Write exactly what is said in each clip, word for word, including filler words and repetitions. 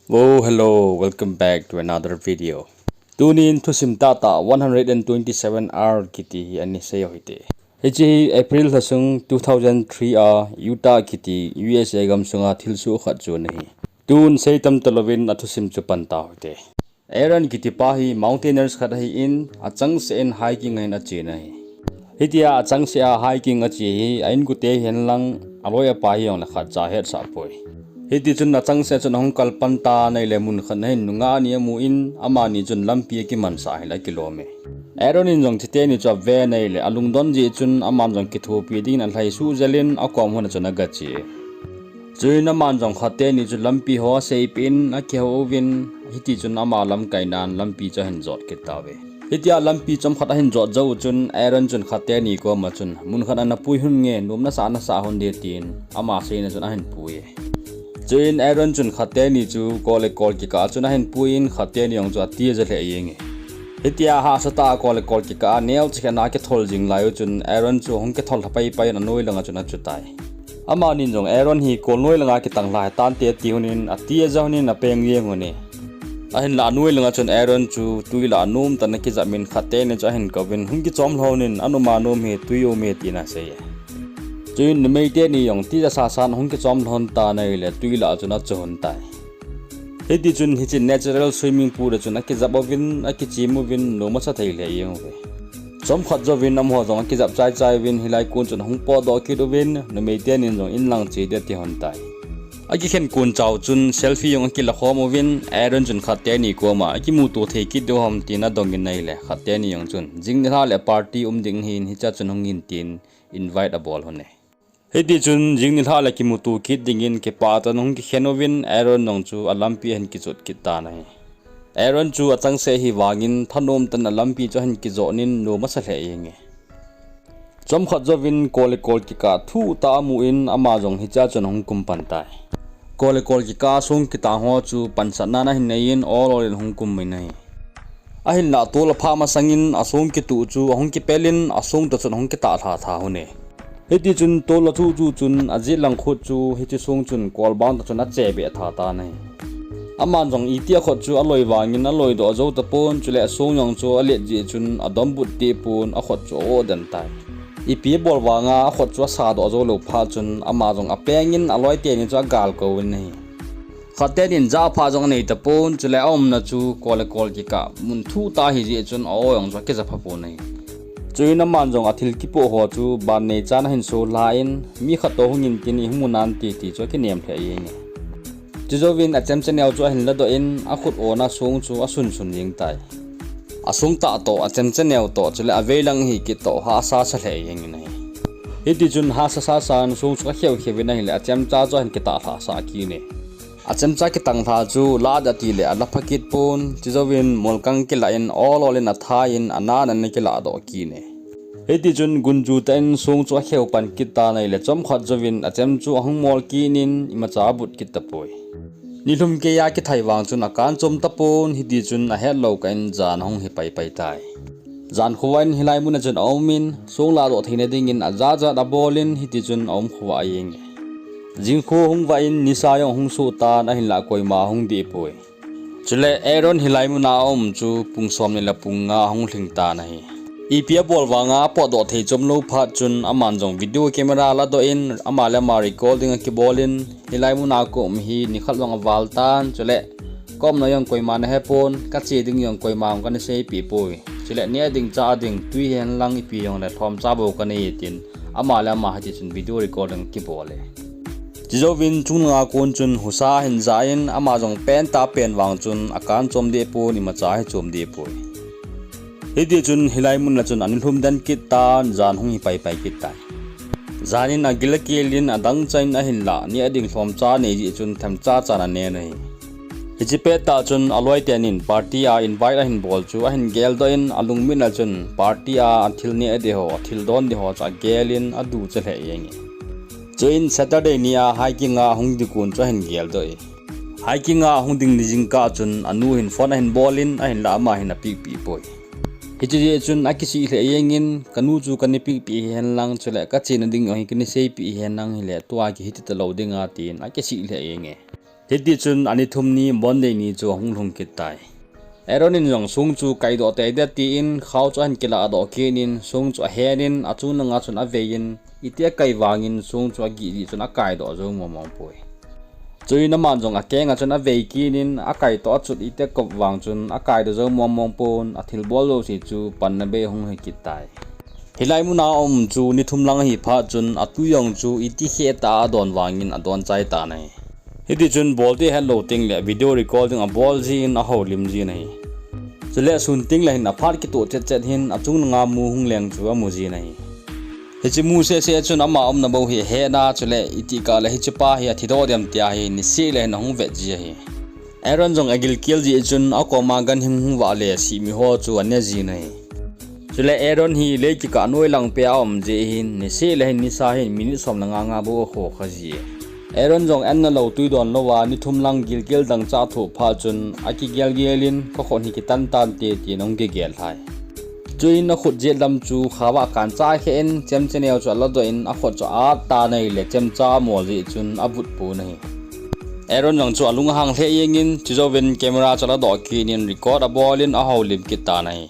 Oh, hello, welcome back to another video. Tunin thusim tahtah one hundred and twenty-seven hour kiti hi ani sei u hite. Hiche hi April lha sung two thousand three a Utah kiti U S A gam sunga thilsoh khat chu ana hi. Tun sei tam talouvin athusim chu pan tau hite. Aaron kiti pa hi mountaineers khat ahin, achangseh in hiking ahin achen ahi. Hitia achangseh a hiking ache hi a inkote hihen lang, aloi apa hijongle khatcha hetsah poi. Hitichun achangseh chun ahung kalpan tan ahile mun khat ahin nungah ni amun, amani chun lampi akimansah ahile akilom e. Aaron in jong chuteni chu aven ahile alungdon jeh chun aman jong kithopi dingin alhai suh jel in akom hon a chun agache e. Chuin aman jong khat teni chu lampi ho aseipeh in akihou uvin, hitichun ama lamkai nan lampi chu ahin jot kit tauve. Hitia lampi chomkhat ahin jot jou chun Aaron chun khat teni koma chun, mun khat ana pui hon nge, nom nasah nasah hon de, tin ama seina chun ahin pui e. Chuin Aaron chun khat teni chu kol le kol kikah a chun ahin puiyin khat teni jong chu ati aja lheh jenge. Hitia hahsatah a kol le kol kikah a neocha khen a akithol jing lai u chun Aaron chu ahung kithol lha paipai in anoi langa chun achutai. Amanin jong Aaron hi kol noi langa kitang lha hitante ati honin ati aja honin apeng jeng hon e. Ahinlah anoi langa chun Aaron chu twi lah a nomtah in akijap in khat teni chu ahin kouvin hung kichom lhonin, anom a nom hi twi um e, tin asei e. Chuin numei teni jong tija sasan ahung kichom lhon tan ahile twi lah a chun achu hon tai. Hitichun hiche natural swimming pool a chun akijap uvin, akichem uvin, nom asa thei lheh jeng uve. Chomkhat jouvin amaho jong akijap chaichai uvin, hilai kon chun ahung potdoh kit uvin, numei tenin jong inlang che ding ati hon tai. Akikhen kon chau chun selfie jong akila khom uvin, Aaron chun khat teni koma akimuto thei kit diu ham tin adongin ahile, khat teni jong chun jing nilhah le party um ding ahin, hichea chun hungin tin invite abol hon e. Hitichun jing nilhah le kimuto kit dingin kipah tah in ahung kikhen uvin, Aaron jong chu alampi ahin kichot kit tan ahi. Aaron chu achangseh hivangin thanom tah in alampi chu ahin kijot in nom asa lheh jenge. Chomkhat jouvin kol le kol kikah thuhtah amun ama jong hichea chun ahung kum pan tai. Kol le kol kikah a song kitang ho chu pansatnan ahin neiyin ol ol in ahung kum in ahi. Ahinlah tol aphah masangin asong kituh chu ahung kipel in asong toh chun ahung kitah lha tha hon e. Hitichun tol athuh chu chun ajet lang khut chu hiche song chun kol bang toh chun ache beh tha tan ahi. Aman jong iti akhut chu aloi vangin aloidoh jou tapon, chule asong jong chu alet jeh chun adombut tepon, akhut chu a-oh den tai. Ipi abol vanga akhut chu asahdoh jou lou phat chun ama jong apengin aloi teni chu agal kouvin ahi. Khat tenin jah pha jong anei tapon, chule aumna chu kol le kol kikah mun thuhtah ahijeh chun a-oh jong chu akija pha pon ahi. Chuin aman jong athil kipoh ho chu ban neichan ahin so lhan, mi khat toh hungin tin ihung mu nante ti chu akinem lheh jenge. Chujouvin achemcha neo chu ahin ladoh in akhut-ona song chu asunsun jeng tai. Asung tah toh, achemcha neo toh, chule aveilang hi kit toh hahsa sa lheh jengin ahi. Hitichun hahsa sasan song chu akheu kheuvin ahile achemcha chu ahin kitah lhasah kit e. Achemcha kitang lha chu lah ding atile ala pha kit pon, chujouvin molkang kilah in ol ol in atha in ana ana kilah doh kit e. Hitichun gunju tah in song chu akheu pan kit tan ahile chomkhat jouvin achem chu ahung mol kit in imacha abut kit tapoi. Nilhum keiya kithai vang chun akan chom tapon, hitichun ahetlou kah in jan ahung hi paipai tai. Jan khovah in hilai muna chun aumin, song lahdoh theina dingin ajat jat abolin, hitichun aum khovah jenge. Jingkho ahung vah in nisa jong ahung soh tan ahinlah koima ahung deh poi. Chule Aaron hilai muna aum chu pung somni le pung nga ahung lhing tan ahi. Ipi abol vanga apotdoh thei chomlou phat chun aman jong video camera ladoh in ama le ama recording akibolin, hilai muna kaum hi nikhat jong aval tan, chule kaumna jong koiman ahepon, kache ding jong koima jong kana seipeh poi. Chule neh ding chah ding twi hihen lang ipi jongle lhomcha bou kanei e tin ama le ama hitichun video recording akibol e. Chujouvin chunglanga kon chun husa ahin ja in ama jong pentah pen vang chun akan chom deh pon imacha hi chom deh poi. Hitichun hilai muna chun anilhum den kit tan jan ahung hi paipai kit tai. Jan in agil akel in adangchan ahinlah neh ding lhomcha nei jeh chun themcha chan anen ahi. Hiche pettah chun aloi tenin party a invite ahin bol chu ahin geldoh in alungmit a chun party a athil neh ding ho, athil don ding ho chu agel in aducha lheh jenge. Chuin Saturday ni a hiking a ahung ding kon chu ahin geldoh e. Hiking a ahung ding ni jingkah chun anu hin phone ahin bol in ahinlah ama hin apehpeh poi. Hiche jeh chun akisih lheh jengin, kanu chu kana pehpeh hihen lang chule kachena ding jong hi kana seipeh hihen lang hile tua kihiti talou dinga tin akisih lheh jenge. Hiti chun ani thum ni Monday ni chu ahung lhung kit tai. Aaron in jong song chu kaidoh teitei tin khao chu ahin kiladoh kit in song chu ahen in achung langa chun avei in, iti akai vangin song chu agih jeh chun akaidoh jou mong mong poi. Chuin aman jong akeng a chun avei kit in akai toh achut iti akop vang chun akaidoh jou mong mong pon, athilbol jouse chu panna bei hung hi kit tai. Hilai muna aum chu ni thum lang ahi phat chun atui jong chu iti kheh tah a adon vangin adon chai tan ahi. Hiti chun bol ding ahet lou teng le video recording abol jin ahoulim jin ahi. Chule sun teng le hin aphat kitoh chet chet hin achung langa mu hung leng chu amu jin ahi. Hiche mu seh seh chun ama umna bou hi ahet na, chule iti kah le hichepa hi athi doh dem tia hi niseh le hin ahung vet ji ahi. Aaron jong agilkel jeh chun akoma ganhing hung vah le sihmi ho chu ane jin ahi. Chule Aaron hi lei kikah noi lang peh a aum jeh hin niseh le hin nisa hin minute som le nga nga bou akho kha ji e. Aaron jong anna lou tui don lou a ni thum lang gilkel dangchah thoh phat chun akigel gel in, ka khut hi kitan tan te, tin ahung kigel lhai. Chuin akhut jet lam chu khao a akan chah khen, chemcha neo chu aladoh in akhut chu aat tan ahile chemcha amol jeh chun avut pon ahi. Aaron jong chu alung ahang lheh jeng in, chujouvin camera chu aladoh kit in record abol in ahoulim kit tan ahi.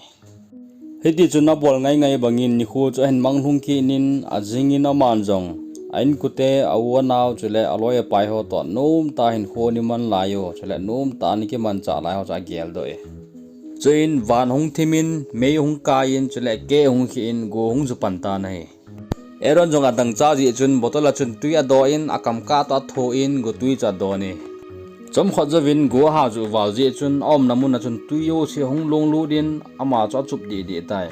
Hiti chun abol ngai ngai bangin nikho chu ahin mang lhung kit in, ajing in aman jong a inkote, a u anao chule aloi apai ho toh nomtah a hinkho ana man lai u chule nomtah a ana kimanchah lai ho chu ageldoh e. Chuin van hung thim in, mei hung kai in, chule keh hung khih in, go hung ju pan tan ahi. Aaron jong adangchah jeh chun bottle a chun tui adoh in, akam kah toh atho in, gotui chu adon e. Chomkhat jouvin go aha juh val jeh chun aumna mun a chun tui jouse hung lunglut in ama chu achup deh deh tai.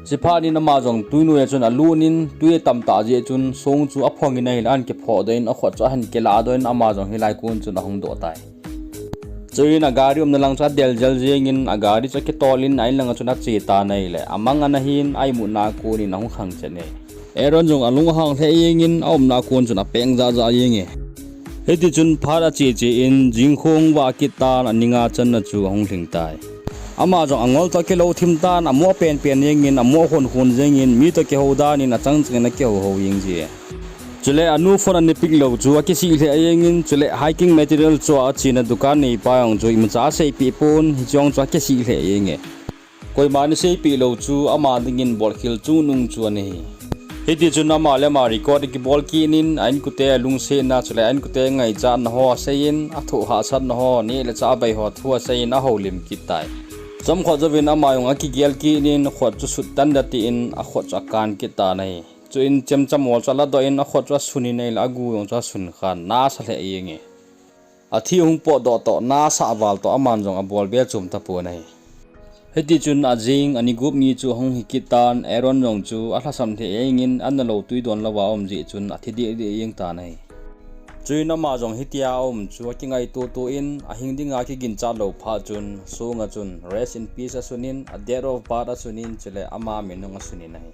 Chuphat in ama jong tui noi a chun alut in, tui atam tah jeh chun song chu aphong in ahile ahin kiphodoh in, akhut chu ahin kiladoh in ama jong hilai kon chun ahung doh tai. Chuin agari umna lang chu adel jel jeng in agari chu akitol in a in langa chun ache tan ahile amang ana hin a imutna a kon in ahung khang chet e. Aaron jong alung ahang lheh jeng in aumna a kon chun apeng jah jah jeng e. Hiti chun phat ache che in jingkho hung vah kit tan, ani nga channa chu ahung lhing tai. Ama jong angol toh akilou thim tan, amoh pen pen jeng in, amoh khon khon jeng in, mi toh kihou dan in achang chang in akihou hou jeng ji e. Chule anu phone ana pick lou chu akisih lheh jeng in, chule hiking material chu achena dukan neipa jong chu imacha aseipeh pon, hiche jong chu akisih lheh jeng e. Koima ana seipeh lou chu ama dingin bolkhel chungnung chu ana hi. Hiti chun ama le ama record akibol kit in, a inkote alungsetna chule a inkote angaichatna ho asei in, athoh hahsatna ho, neh le chah abei ho thu asei in ahoulim kit tai. Chomkhat jouvin ama jong akigel kit in, akhut chu sut tan da tin akhut chu akan kit tan ahi. Chuin chemcha mol chu aladoh in akhut chu asun in ahile agu jong chu asun khan nasa lheh jeng e. Athi ahung potdoh toh nasah val toh aman jong abol be chom tapon ahi. Hiti chun ajing ani gup ni chu ahung hi kit tan, Aaron jong chu alhasam lheh jeng in anna lou tui don lou a aum jeh chun athi deh deh jeng tan ahi. Chuin ama jong hitia aum chu akingaito to in ahing dinga akiginchat lou phat chun song a chun rest in peace asun in, a date of birth asun in, chule ama min jong asun in ahi.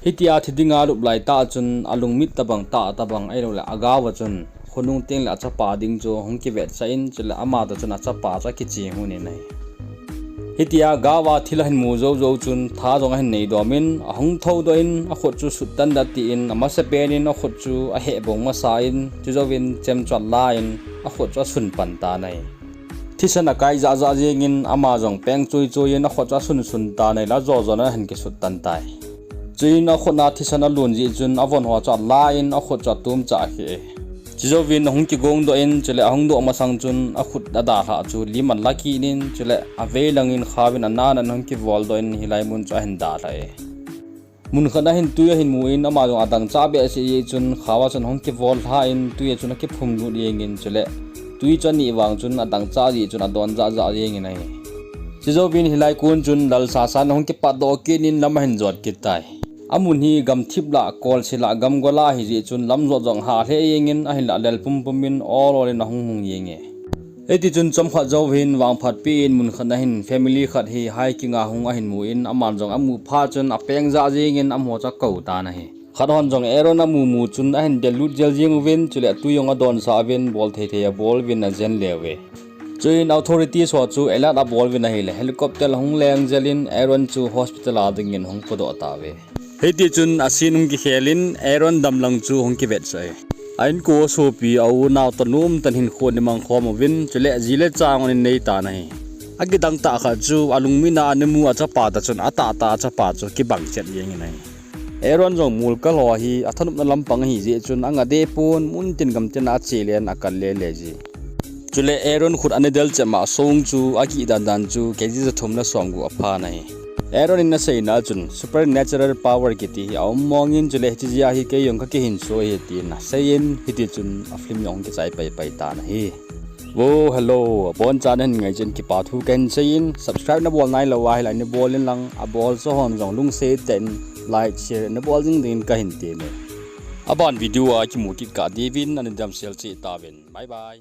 Hitia thi dinga alup lai tah chun alungmit tabang tah tabang ahilouleh agao a chun khonung teng le achapa ding chu ahung kivetsah in, chule ama toh chun achapa chu akicheng hon in ahi. Hitia gao a thil ahin mu jou jou chun tha jong ahin nei dom in, ahung thoudoh in akhut chu sut tan da tin amasapen in akhut chu aheh bong masa in, chujouvin chem chu ala in akhut chu asun pan tan ahi. Thisan akai jah jah jeng in ama jong peng choi choi in akhut chu asun sun tan ahile ajo jo in ahin kisut tan tai. Chuin akhut a thisan alun jeh chun avon ho chu ala in akhut chu atum chah kheh e. Chujouvin ahung kigongdoh in, chule ahung doh masang chun akhut adalhah chu lim ala kit in, chule avei lang in khao in anan an ahung kivoldoh in hilai mun chu ahin dalhah e. Mun khat a hin tui ahin mu in ama jong adangchah behseh jeh chun khao a chun ahung kivol lha in tui a chun akiphum lut jeng in, chule tui chu anih vang chun adangchah jeh chun adon jah jah jeng in ahi. Chujouvin hilai kon chun lalsa san ahung kipatdoh kit in lam ahin jot kit tai. Amun hi gamthip lah, kolse lah, gamgol lah ahi jeh chun lam jot jong hah lheh jeng in ahinlah lel pumpum in ol ol in ahung hung jeng e. Hiti chun chomkhat jouvin vangphatpi in mun khat a hin family khat hi hiking a hung ahin mu in aman jong amu phat chun apeng jah jeng in amaho chu akou tan ahi. Khat hon jong Aaron amu mu chun ahin del lut jel jeng uvin, chule tui jong adonsah uvin, bol thei thei abol uvin ajen le uve. Chuin authorities ho chu alert abol uvin ahile helicopter ahung leng jel in Aaron chu hospital a ding in ahung podoh tauve. Hiti chun a scene hung kikhel in Aaron damlang chu hung kivetsah e. A inko sopi a unau tanom ten hinkho ana mang khom uvin, chule ji le cha ana nei tan ahi. Akidang tah khat chu alungmina ana mu achapa ta chun, atahtah achapa chu kibang chet jeng in ahi. Aaron jong mol kal ho hi athanopna lampang ahi jeh chun, anga deh pon, muntin gamtin a ache le in akal lele ji. Chule Aaron khut ana del chet ma Song chu akih dan dan chu K G ja thum le som gup aphan ahi. Aaron in aseina chun supernatural power kiti hi aum mong in, chule hiche jeh a hi kei jong kakihinso ahi tin asei in, hiti chun a film jong kichai pai pai tan ahi. Wo, hello, abonchan nahin ngai chan kipa thu kahin sei in, subscribe nabol nailou a hilai nabol in lang, abol sa hon jong lungset tah in like, share nabol jing ding in kahin tem e. Aban video a kimu kit kah diuvin ana damsel cheh tauvin. Bye bye.